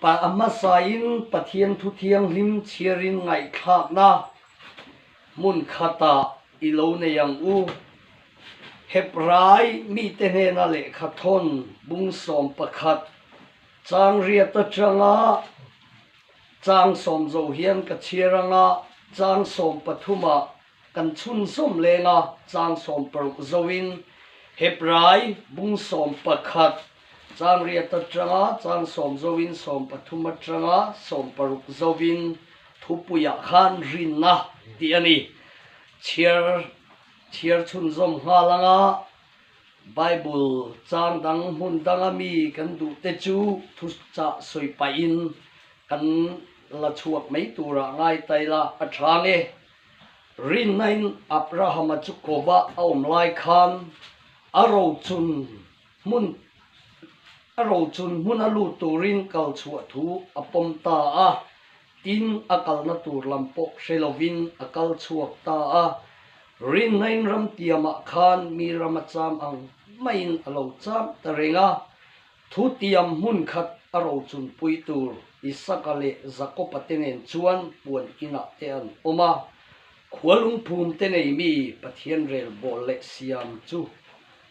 Pa a hmasain Pathian thu thianghlim chhiarin ngaihthlakna hmun khatah i lo nei ang u. Hebrai mite hnena lehkha thawn bung 11 chang riat atanga chang sawm zo hian ka chhiar anga chang 13ah kan chhunzawm leng a, chang 16 zoin Hebrai bung 11 chang riat atanga chang sawm zoin 13 atanga 16 zovin thupuiah khan rinna tih a ni. Chhiar chhiar chhunzawm nghal anga Bible chang dang hmun danga mi kan duh te chu thuchah sawi pahin kan la chhuak mai turah ngai ta ila a tha nge. Rinnain Abrahama chu kova a awm lai khan a rochun hmun a rochun hmun a lut turin kal chhuah thu a pawm ta a, tin a kalna tur lam pawh hre lovin a kal chhuak ta a. Rinnain ramtiamah khan mi ram a cham ang maiin a lo cham ta reng a, Thutiam hmun khat a rochunpui tur Isaka leh Jakoba te nen chuan puan inah te an awm a, khua lungphum te nei mi Pathian rel bawl leh siam chu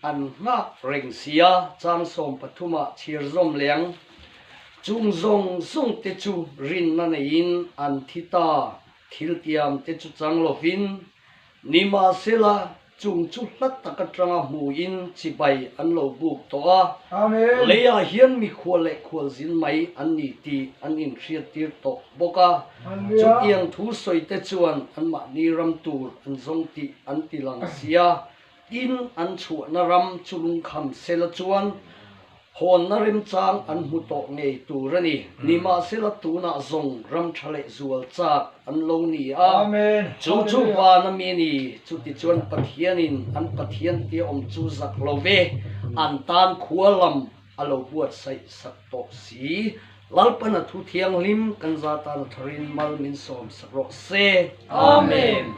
an nghak reng si a, chang 13 ah chhir zawm leng chung zawng zawng te chu rinna neiin an thi ta, thiltiam te chu chang lovin nimahsela Chung chu hla tak atanga hmuin chibai an lo buk tawh a, leiah hian mikhual leh khualzin mai an ni tih an inhriattir tawh bawk a. Chutiang thu sawi te chuan anmahni ram tur an zawng tih an ti lang si a, tin an chhuahna ram chu lungkham sela chuan Hawnna remchang an hmu tawh ngei tur a ni. Nimahsela tunah zawng ram tha leh zual chak an lo ni a. Chu chu van a mi ni. Chutichuan Pathianin an Pathian tia awm chu zak lo ve, an tan khua lam a lo buatsaih sak tawh si. Lalpan a thu thianghlim kan za tan a tharin mal min sawm sak rawh se. Amen.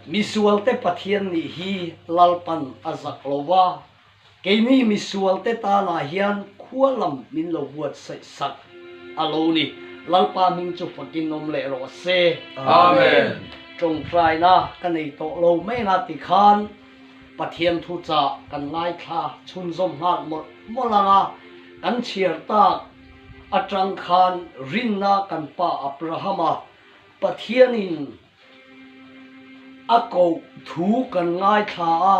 Misualte Pathian nih hi Lalpan a zak lo va. Keini misualte tanah hian khua lam min lo buatsaih sak a lo ni. Lalpa hming chu fakin awm leh rawh se. Amen. Tawngtaina ka nei tawh lo mai anga ti khan Pathian thuchah kan ngaithla chhunzawm nghal mawlh mawlh anga kan chhiar tak atang khan rinna kan pa Abrahama Pathianin A koh thu kan ngaithla a,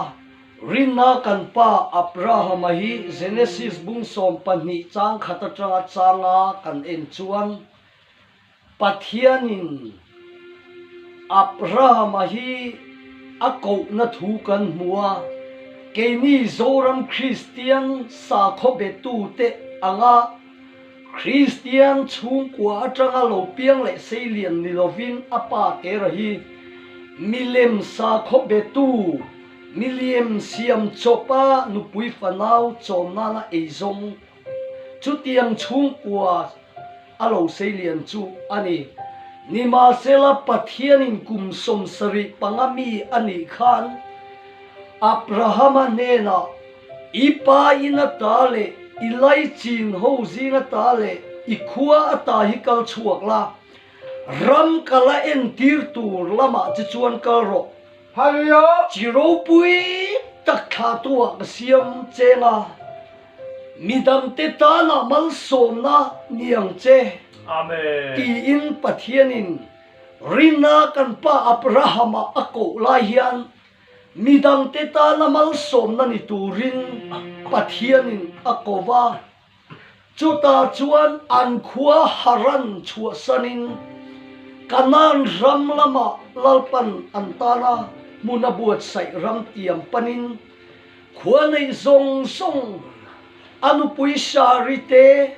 rinna kan pa Abrahama hi Genesis bung 12 chang khat atanga changa kan en chuan Pathianin Abrahama hi a kohna thu kan hmu a, keini Zoram Kristian sakhaw betute anga Kristian chhungkua atanga lo piang leh seilian ni lovin a pa Tera hi milem sakhaw betu, milem siam chawpa nupui fanau chawm nana eizawng chutiang chhungkua a lo seilian chu a ni. Nimahsela Pathianin kum 75 mi a nih khan Abrahama hnenah I pa in ata leh i laichin ho zing ata leh i khua ata hi kal chhuak la, ram kal a entir tur lamah che chuan kal rawh. Hallelujah! Chi ropui tak thlahtuah ka siam cheng a, midangte tanah malsawmna ni ang che, Amen. tiin Pathianin rinna kan pa Abrahama a koh lai hian Midangte tana malsawmna ni turin Pathianin a ko va, chutah chuan an khua Haran chhuahsanin Kanaan ram lamah Lalpan an tana hmun a buatsaih ram tiam panin khua neih zawng zawng a nupui Sari te,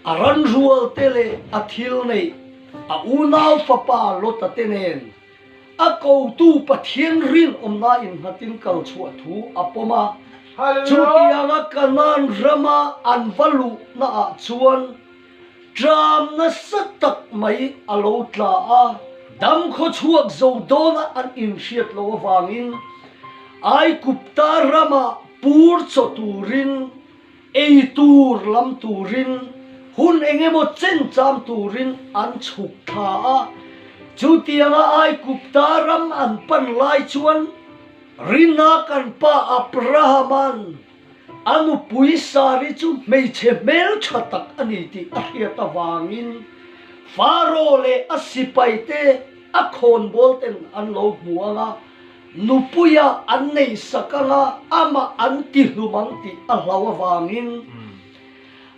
a ranrual te leh a thil neih a unau fapa Lota te nen A kotu Pathian rinawmna innghatin kal chhuah thu a pawm a. Chutianga Kanaan rama an va luhnaah chuan ṭam nasa tak mai a lo tla a. Dam khaw chhuak zo dawna an inhriat loh avangin Aigupta ramah pur chaw turin, ei tur lam turin. Hun engemaw chen cham turin an chhuk thla a, chutianga Aigupta ram an pan lai chuan Rina kan pa Abrahama'n a nupui Sari chu hmeichhe hmeltha tak a ni tih a hriat avangin Faro leh a sipaite a khawnbawl ten an lo hmu ang a, nupuia an neihsak ang a, amah an tihlum ang tih a hlau avangin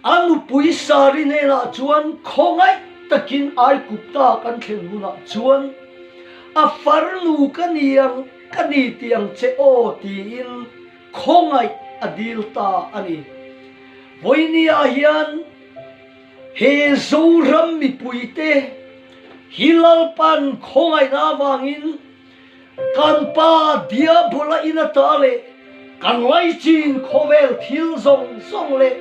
A nupui Sari hnenah chuan khawngaih takin Aigupta kan thlen hunah chuan a farnu ka ni ang, ka ni ti ang che aw tiin khawngaih a dil ta a ni. Vawinia hian he Zoram mipuite hi Lalpan khawngaihna avangin Kan pa Diabola in ata leh kan ngaichin khawvel thil zawng zawng leh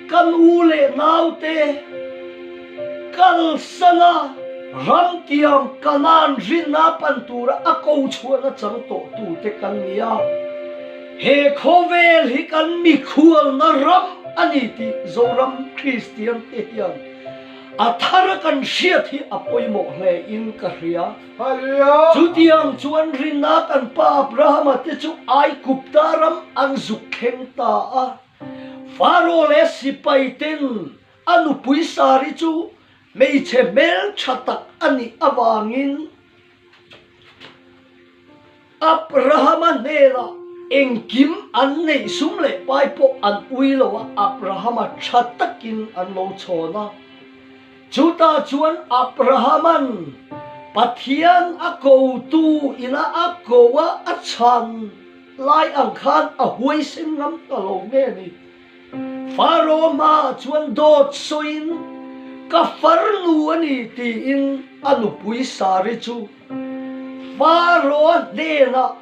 kan u leh naute kalsana ramtiang Kanaan rinna pan tura a ko chhuahna chang tawh tute kan ni a. He khawvel hi kan mikhualna ram a ni tih Zoram Kristian te hian A thar a kan hriat hi a pawimawh hle in ka hria. Chutiang chuan rinna kan pa Abrahama te chu Aigupta ram an zuk thleng ta a. Faro leh sipai ten a nupui Sari chu hmeichhe hmeltha tak a nih avangin, Abrahama hnenah engkim an neih sum leh pai pawh an ui lo a, Abrahama tha takin an lo chhawn a. Chutah chuan Abrahama'n Pathian a kotu ina a ko a, a chhan lai ang khan a huaisen ngam ta lo nge ni? Faro hmaah chuan dawt sawiin, Ka farnu a ni tiin a nupui Sari chu Faro hnenah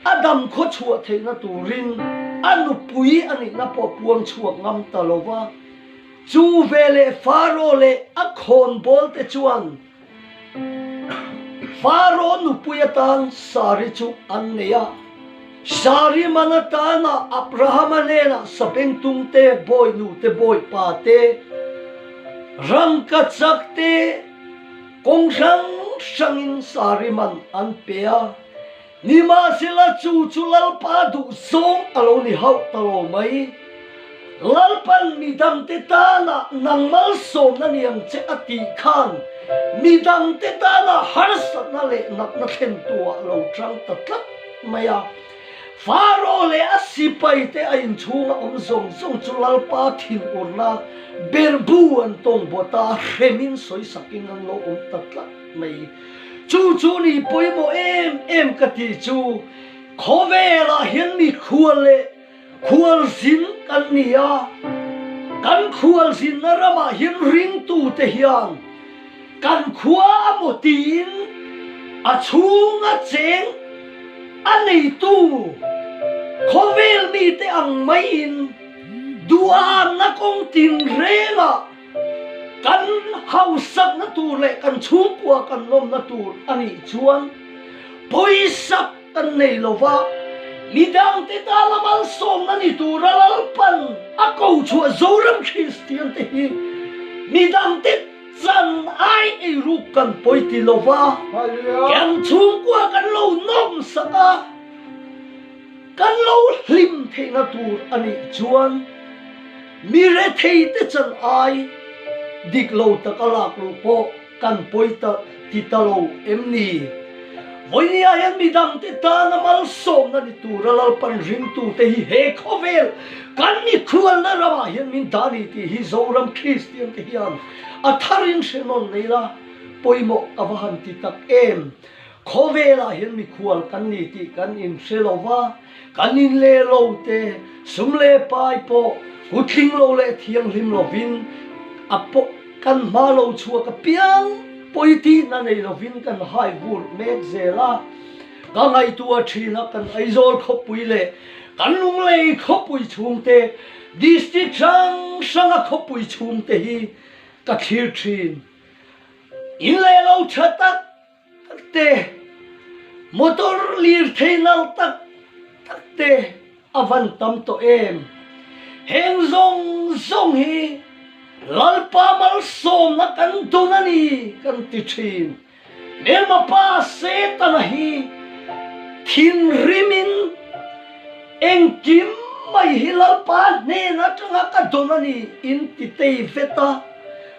a dam khaw chhuah theihna turin a nupui a nihna pawh puang chhuak ngam ta lo va. Chu veleh Faro leh a khawnbawl te chuan Faro nupui atan Sari chu an nei a. Sari man atana Abrahama hnenah sabengtung te, bawinu te, bawipa te, rangkachak te, Kawng hrang hrangin Sari man an pe a, nimahsela chu chu Lalpa duh zawng a lo ni hauh ta lo mai. Lalpan midangte tana nang malsawmna ni ang che a tih khan midangte tana harsatna leh natna thlentuah lo tang ta tlat mai a. Faro leh a sipaite a inchhunga awm zawng zawng chu Lalpa thinurna berbu an tawng bawt a, hremin sawisakin an lo awm ta tlat mai. Chu chu ni pawimawh em em ka tih chu, khawvelah hian mikhual leh khualzin kan ni a, kan khualzinna ramah hian ringtute hian Kan khua a maw tiin a chhunga cheng a neitu khawvel mite ang maiin duhamna kawng tinrengah kan hausakna tur leh kan chhungkua kan lawmna tur a nih chuan pawisa kan nei lo va, midangte tana malsawmna ni tura Lalpan a ko chhuah Zoram Kristian te hi midangte Chan ai ei ruk kan pawi ti lo va, kan chhungkua kan lo nawm sak a, kan lo hlim theihna tur a nih chuan mi rethei te chan ai dik lo taka lak luh pawh kan pawi ta ti ta lo em ni? Vawinia hian midangte tana malsawmna ni tura Lalpan ringtute hi he khawvel kan mikhualna ramah hian min dah ni tih hi Zoram Kristian te hian a tharin hre nawn nei la, pawimawh a va han ti tak em! Khawvelah hian mikhual kan ni tih kan inhre lo va, kan inleh lo te, sum leh pai pawh kutling lo leh thianghlim lovin a pawh kan hma lo chhuak apiang pawi tihna nei lovin kan hai vur mek zel a. Ka ngaihtuah thin a, kan Aizawl khawpui leh kan Lunglei khawpui chhungte, district hrang hranga khawpui chhungte hi ka thlir thin. In leh lo tha tak tak te, motor lirthei nal tak tak te a van tam tawh em? Heng zawng zawng hi Lalpa malsawmna kan dawn a ni kan ti thin. Hmelma pa Setana hi thinrimin engkim mai hi Lalpa hnen atanga ka dawn a ni in ti tei vet a,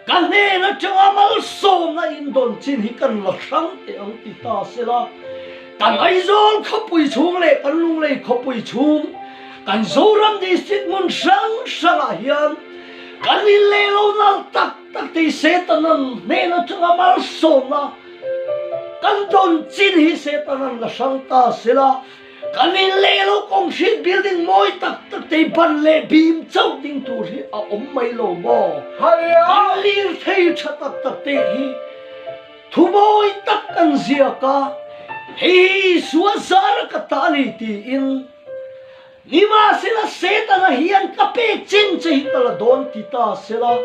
ka hnen atanga malsawmna in dawn chin hi kan la hrang teh ang ti ta sela, kan Aizawl khawpui chhung leh kan Lunglei khawpui chhung, kan Zoram district hmun hrang hrangah hian kan inleh lo nalh tak Tak tei Setanan hnen atanga malsawmna kan dawn chin hi Setanan la hrang ta sela, kan in leh lo concrete building mawi tak tak tei ban leh bim chauh ding tur hi a awm mai lo maw? Kan lirthei tha tak tak te hi thu mawi tak kan ziak a, hei hi Isua zara ka ta a ni tiin Nimahsela, Setana hian ka pek chin che hi ka la dawn ti ta sela,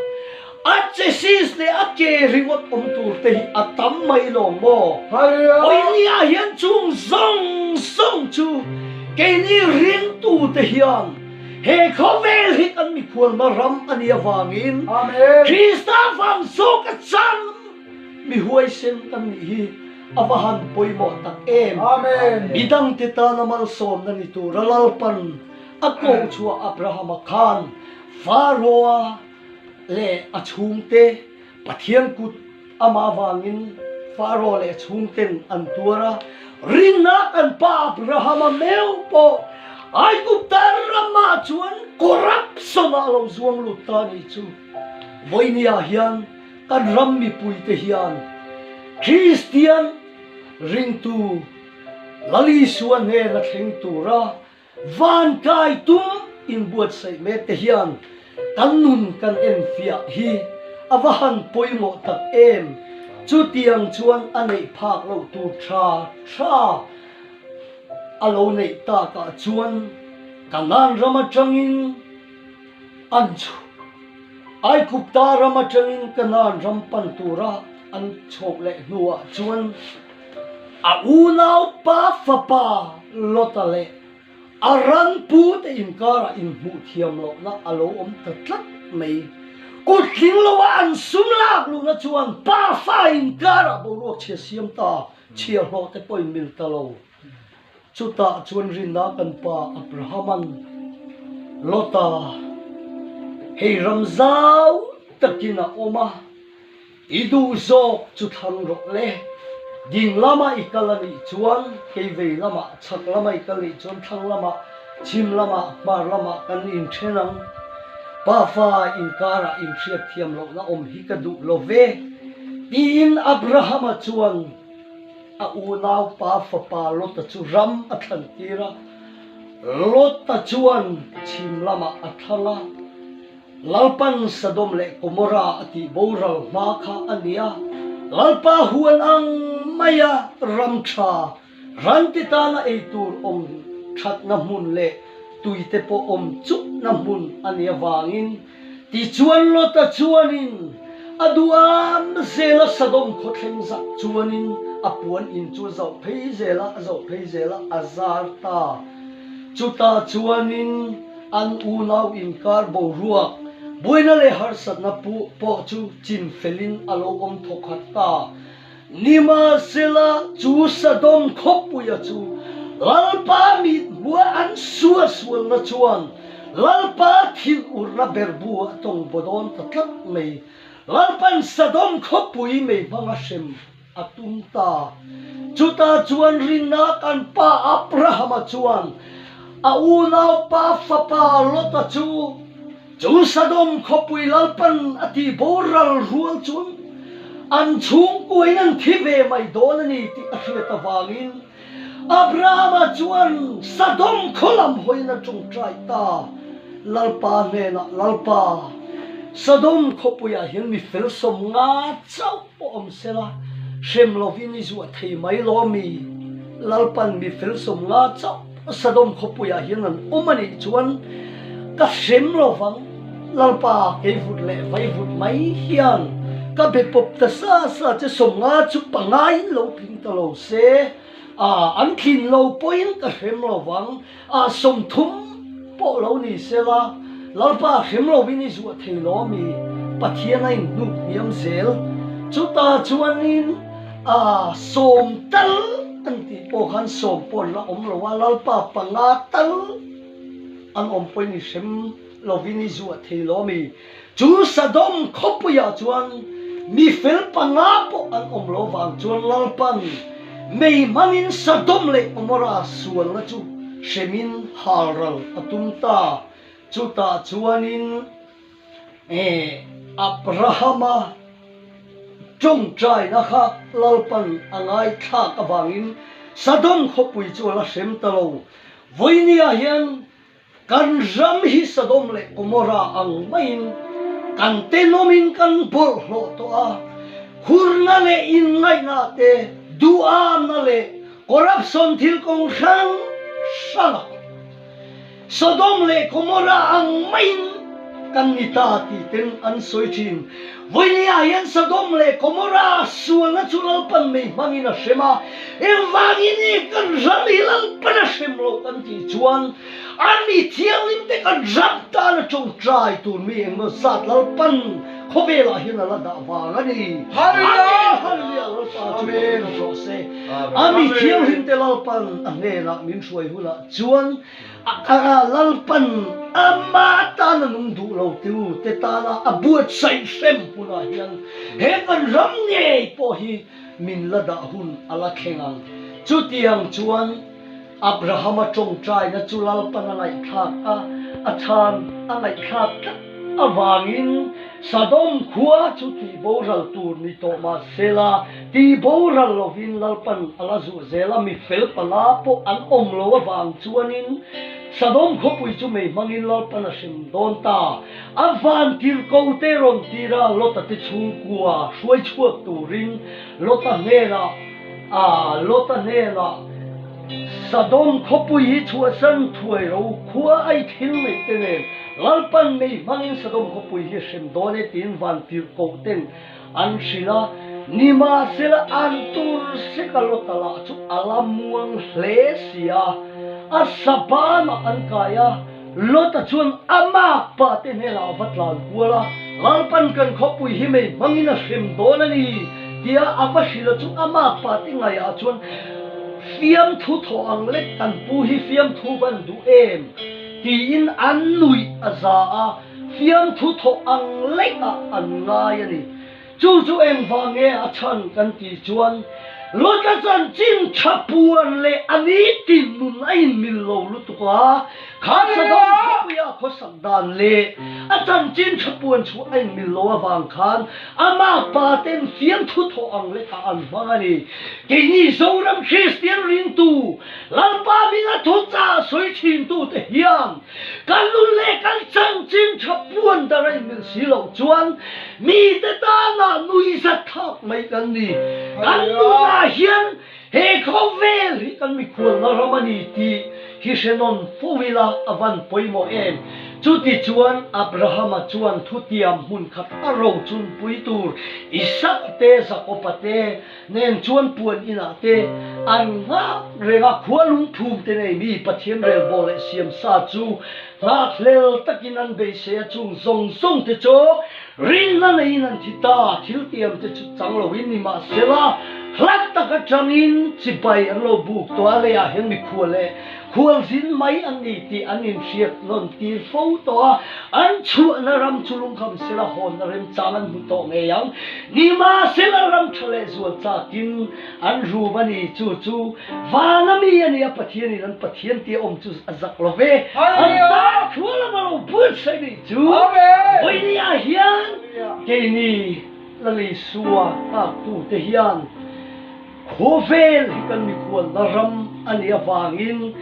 a chassis leh a ke ringawt awm tur te hi a tam mai lo maw? Vawinia hian chung zawng zawng chu keini ringtute hian he khawvel hi kan mikhualna ram a nih avangin Krista vang zawka chang Mi huaisen kan nih hi a va han pawimawh tak em! Midangte tana malsawmna ni tura Lalpan a koh chhuah Abrahama khan Faroa leh a chhungte Pathian kut amah avangin Faro leh a chhungten an tuar a, rinna kan pa Abrahama meuh pawh Aigupta ramah chuan corruption-ah a lo zuang lut ta a nih chu. Vawinia hian Kan ram mipuite hian Kristian ringtu Lal Isua hnena thleng tura van kai tum inbuatsaih mek te hian kan nun kan enfiah hi a va han pawimawh tak em! Chutiang chuan a neih phak loh tur tha tha a lo neih takah chuan Kanaan ram atangin an chhuh. Aigupta ram atangin Kanaan ram pan tura an chhoh leh hnuah chuan a unaupa fapa Lota leh a ranpute inkarah inhmuh thiam lohna a lo awm ta tlat mai. Kut tling loa an sum lak luhna chuan pafa inkarah boruak chhia siam ta chhiahhlawh te pawhin mil ta lo. Chutah chuan rinna kan pa Abrahama'n Lota hei ram zau takin a awm a, I duh zawk chu thlang rawh le, ding lama i kal a nih chuan kei vei lamah, chhak lama i kal nih chuan thlang lamah, chhim lamah, hmar lamah kan inthen ang. Pafa inkarah inhriatthiam lohna awm hi ka duh lo ve, tiin Abrahama chuan A unaupa fapa Lota chu ram a thlan tir a, Lota chuan chhim lamah a thlang a. Lalpan Sodom leh Gomorrah a tih boral hma kha a ni a, Lalpa huan ang maia ram tha, ran ti tana ei tur awm thatna hmun leh tuite pawh awm chukna hmun a nih avangin Tichuan Lota chuanin a duham zel a Sodom khawthleng zak chuanin a puan in chu a zoh phei zel a, a zoh phei zel a, a zar ta. Chutah chuanin an unau inkar boruak, buaina leh harsatna pawh chu chin felin a lo awm thawkhat ta. Nimahsela, chu Sodom khawpuia chu Lalpa mit hmua an suahsualna chuan Lalpa thinurna berbu a tawng baw dawn ta tlat mai. Lalpa'n Sodom khawpui mei hmanga hrem a tum ta. Chutah chuan rinna kan pa Abrahama chuan a unaupa fapa Lota chu Chu Sodom khawpui Lalpan a tih boral rual chuan an chhungkuain an thi ve mai dawn a ni tih a hriat avangin Abrahama chuan Sodom khaw lam hawiin a tawngtai ta. Lalpa hnenah, Lalpa, Sodom khawpuiah hian mi fel 50 chauh pawh awm sela, hrem lovin i zuah thei mai lo mi? Lalpan mi fel 50 chauh Sodom khawpuiah hian an awm a nih chuan ka hrem lo vang, Lalpa kei vut leh vai vut mai hian ka be pawp ta sa sa che 50 chu pangaiin lo tling ta lo se, a an tlin lo pawhin ka hrem lo vang, a 30 pawh lo ni sela. Lalpa hrem lovin i zuah thei lo mi Pathian a inhnuk hniam zel. Chutah chuanin a sawm tal an tih pawh khan sawm pawh an la awm lo a, Lalpa panga tal an awm pawhin i hrem lovin i zuah thei lo mi. Chu Sodom khawpuiah chuan mi fel panga pawh an awm lo vang chuan Lalpan mei hmangin Sodom leh Gomorrah sualna chu hremin halral a tum ta. Chutah chuanin Abrahama tawngtaina kha Lalpan a ngaithlak avangin Sodom khawpui chu a la hrem ta lo. Vawinia hian Kan ram hi Sodom leh Gomorrah ang maiin kan tenawmin kan bawlhhlawh tawh a, hurna leh inngaihna te, duhamna leh corruption thil kawng hrang hrangah Sodom leh Gomorrah ang maiin kan ni ta tih ten an sawi thin. Vawinia hian Sodom leh Gomorrah sualna chu Lalpan mei hmangin a hrem a, engvangin nge kan ram hi Lalpan a hrem loh kan tih chuan a mi thianghlim te kan ram tan a tawngtai tur mi engmaw zat Lalpan khawvelah hian a la dah vang a ni. Amen! Hallelujah! Lalpa chu Amen rawh se. A mi thianghlim te Lalpan a hnenah min hruai hunah chuan A Lalpan ama tana nung duh lo tu te tana a buatsaih hrem hunah hian he kan ram ngei pawh hi min la dah hun a la thleng ang. Chutiang chuan Abrahama tawngtaina chu Lalpan a ngaihthlak a, a chhan a ngaihthlak tlat avangin Sodom khua chu tihboral tur ni tawh mah sela, tihboral lovin Lalpan a la zuh zel a, mi fel panga pawh an awm lo avang chuanin Sodom khawpui chu mei hmangin Lalpan a hrem dawn ta. A van tirhko te rawn tir a, Lota te chhungkua hruai chhuak turin Lota hnenah a Lota hnenah Sodom khawpui hi chhuahsan thuai ro khua ai thil neih te nen Lalpan mei hmangin Sodom khawpui hi hrem dawn e tiin van tirhkoh ten an hrilh a, nimahsela an tur sek a Lota lah chu a la muang hle si a, a sa banah an kai a, Lota chuan a makpa te hnenah a va tlan kual a, Lalpan kan khawpui hi mei hmangin a hrem dawn a ni tia a va hrilh a chu a makpa te ngaiah chuan fiamthu thawh ang lek kan pu hi fiamthu van duh em? Tiin an nuih a za a, fiamthu thawh ang lekah an ngai a ni. Chu chu engvang nge a chhan kan tih chuan Lota chanchin tha puan leh a nitin nun a inmil lo lutuk a, kha Sodom khawpuia khawsak dan leh a chanchin tha puan chu a inmil lo avang khan ama pa ten fiamthu thawh ang lekah an hmang a ni. Keini Zoram Kristian ringtu Lalpa hminga thuchah sawi thintute hian kan nun leh kan chanchin tha puan dar a inmil si loh chuan mite tana nuihzat thlak mai kan ni. Kan nunah hian he khawvel hi kan mikhualna ram a ni tih hi hre nawn fo ila a van pawimawh em. Chutichuan Abrahama chuan thutiam hmun khat a rochunpui tur Isaka te Jakoba te Nen chuan puan inah te an nghak reng a, khua lungphum te nei mi Pathian relbawl leh siamsa chu nghakhlel takin an beisei a, chung zawng zawng te chu rinna neiin an thi ta, thil tiam te chu chang loin ni mahsela hlat tak atangin chibai an lo buk tawh a, leiah hian mikhua leh Khualzin mai an ni tih an inhriat nawn tir fo tawh a, an chhuahna ram chu lungkham sela hawnna remchang an hmu tawh ngei ang. Nimahsela ram tha leh zual chakin an rum a ni. Chu chu vana mi a ni a, Pathianin an Pathian tia awm chu a zak lo ve. An tan khua lama lo buatsaih nih chu vawinia hian keini Lalisua nghaktute hian, Khawvel hi kan mikhualna ram a nih avangin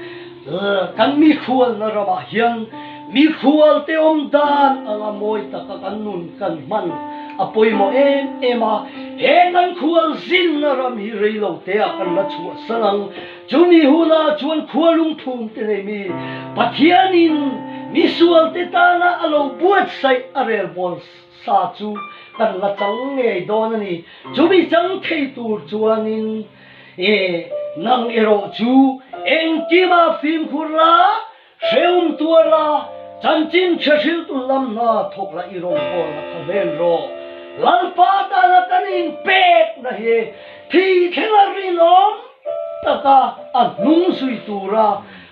kan mikhualna ramah hian mikhualte awm dan anga mawi taka kan nun kan hman a pawimawh em em a. He kan khual zinna ram hi rei lo teah kan la chhuahsan ang. Chumi hunah chuan khua lungphum te nei mi Pathianin misualte tana a lo buatsaih a relbawl Sa chu kan la chang ngei dawn a ni. Chumi chang thei tur chuanin e nang erawh chu engkima fimkhur la, hreum tuar la, Chanchin chhe hriltu lam hna thawk la i rawngbawlna kha hlen rawh. Lalpa tana kan inpekna hi thi thlenga rinawm taka a hnung zui tura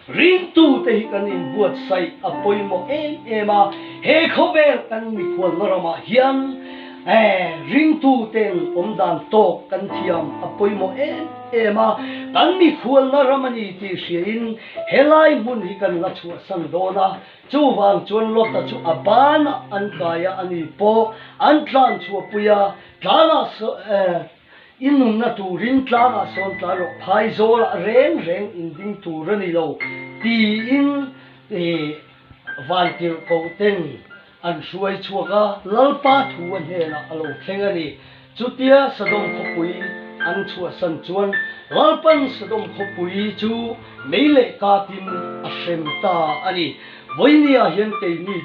ringtute hi kan inbuatsaih a pawimawh em em a. He khawvel kan mikhualna ramah hian ringtuten awmdan tawk kan thiam a pawimawh em em a. Kan mikhualna ram a ni tih hriain Helai hmun hi kan la chhuahsan dawn a, chuvang chuan Lota chu a banah an kai a, ani pawh an tlan chhuahpui a, tlangah saw i nunna turin tlangah sawn tlan rawh, phaizawlah reng reng in ding tur a ni lo, tiin vantirhkoh ten An hruai chhuak a, Lalpa thu a hnenah a lo thleng a ni. Chutia Sodom khawpui an chhuahsan chuan Lalpan Sodom khawpui chu mei leh katin a hrem ta a ni. Vawinia hian keini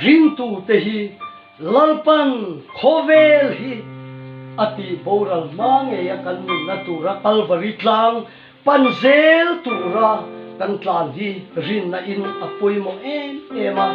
ringtute hi Lalpan khawvel hi a tih boral hma ngei a kan nunna tura Kalvari tlang Pan zel tura kan tlan hi rinna in a pawimawh em em a,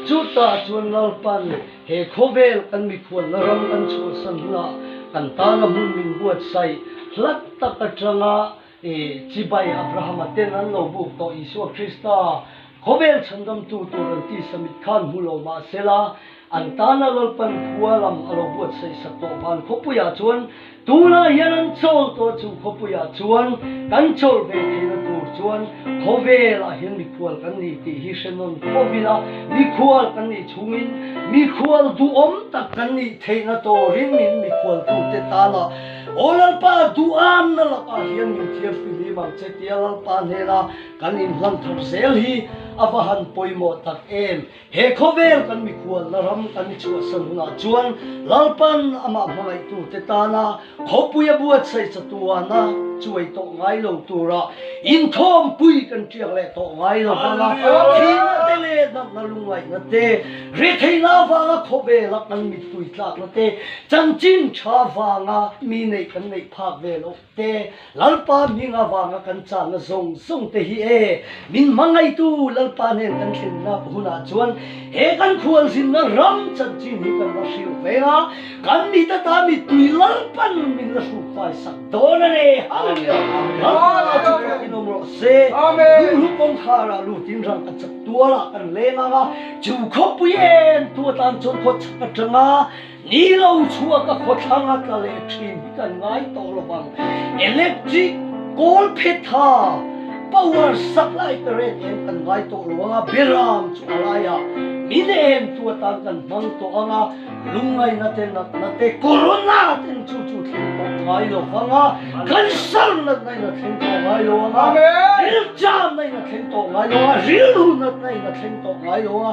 chutah chuan Lalpan he khawvel kan mikhualna ram kan chhuahsan hunah kan tana hmun min buatsaih hlat tak atanga chibai Abrahama ten an lo buk tawh Isua Krista khawvel chhandamtu tur an tisa mit khan hmu lo mahsela An tana Lalpan khua lam a lo buatsaih sak tawh van khawpuiah chuan tunah hian an chawl tawh chu khawpuiah chuan kan chawl ve theihna tur chuan khawvelah hian mikhual kan ni tih hi hre nawn khawp ila, mikhual kan nih chhungin mikhual duhawm tak kan nih theihna turin min mikhualtute tana Aw Lalpa duhamna lakah hian min thiarfihlim ang che tia Lalpa hnena kan inhlan thar zel hi a va han pawimawh tak em. He khawvel kan mikhualna ram kan chhuahsan hunah chuan Lalpan amah hmangaihtute tana khawpui a buatsaih chatuana chuai tawh ngai lo tura inthawmpui kan tiak leh tawh ngai lo vang a, thihna te leh natna lungngaihna te, retheihna avanga khawvela kan mittui tlakna te, chanchin tha vanga mi neih kan neih phak ve loh. Te, Lalpa hming avanga kan channa zawng zawng te hi e, min hmangaitu Lalpa nen kan thlenna hunah chuan he kan khualzinna ram chanchin hi kan la hrilh ve a, kan mit ata mittui Lalpan min la hrukfai sak dawn a ni. Hallelujah! Lalpa chu fakin awm rawh se. Lunghlu kawngkharah lutin rangkachak tualah kan leng ang a, chu khawpui en tu atan chuan khawchhak atanga Ni lo chhuak a khawthlang a tla leh thin hi kan ngai tawh lo vang. Electric kawl phetha, power supply te reng em kan ngai tawh lo ang a, beram chu a laiah min em tu atan kan hmang tawh ang a, lungngaihna te natna te corona ten chu chu thleng tawh ngai lo vang a, cancer natna in a thleng tawh ngai lo ang a, rilṭamna in a thleng tawh ngai lo ang a, rilru natna in a thleng tawh ngai lo ang a,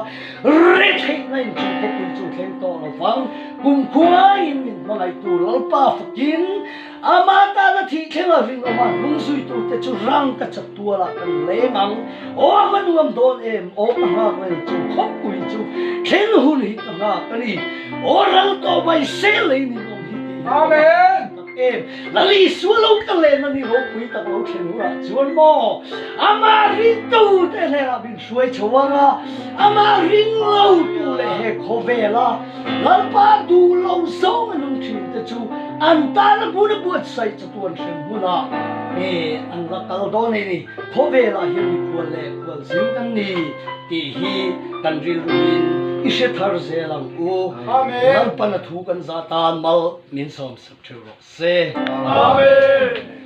Retheihna in chu khawpui chu thleng tawh lo vang, kumkhuaiin min hmangaihtu Lalpa fakin Ama tana thih thleng a rinawm a, hnungzuitute chu rang ka chak tualah kan leng ang. Aw a va nuam dawn em, aw ka nghak reng chu khawpui chu thleng hun hi ka nghak a ni. Aw ral tawh mai se lei ninawm hi tih hi ka va hmu tak em. Lal Isua lo ka len a ni ropui tak lo thlen hunah chuan maw Amah ringtute hnenah min hruai chho ang a, Amah ring lo tu leh he khawvela Lalpa duh lo zawng a nung thin te chu an tana hmun a buatsaih chatuan hrem hmunah he an la kal dawn a ni. Khawvelah hian mikhual leh khualzing kan ni tih hi kan rilruin i hre thar zel ang u. Lalpana thu kan zah tan mal min sawmsak theuh rawh se. Amen.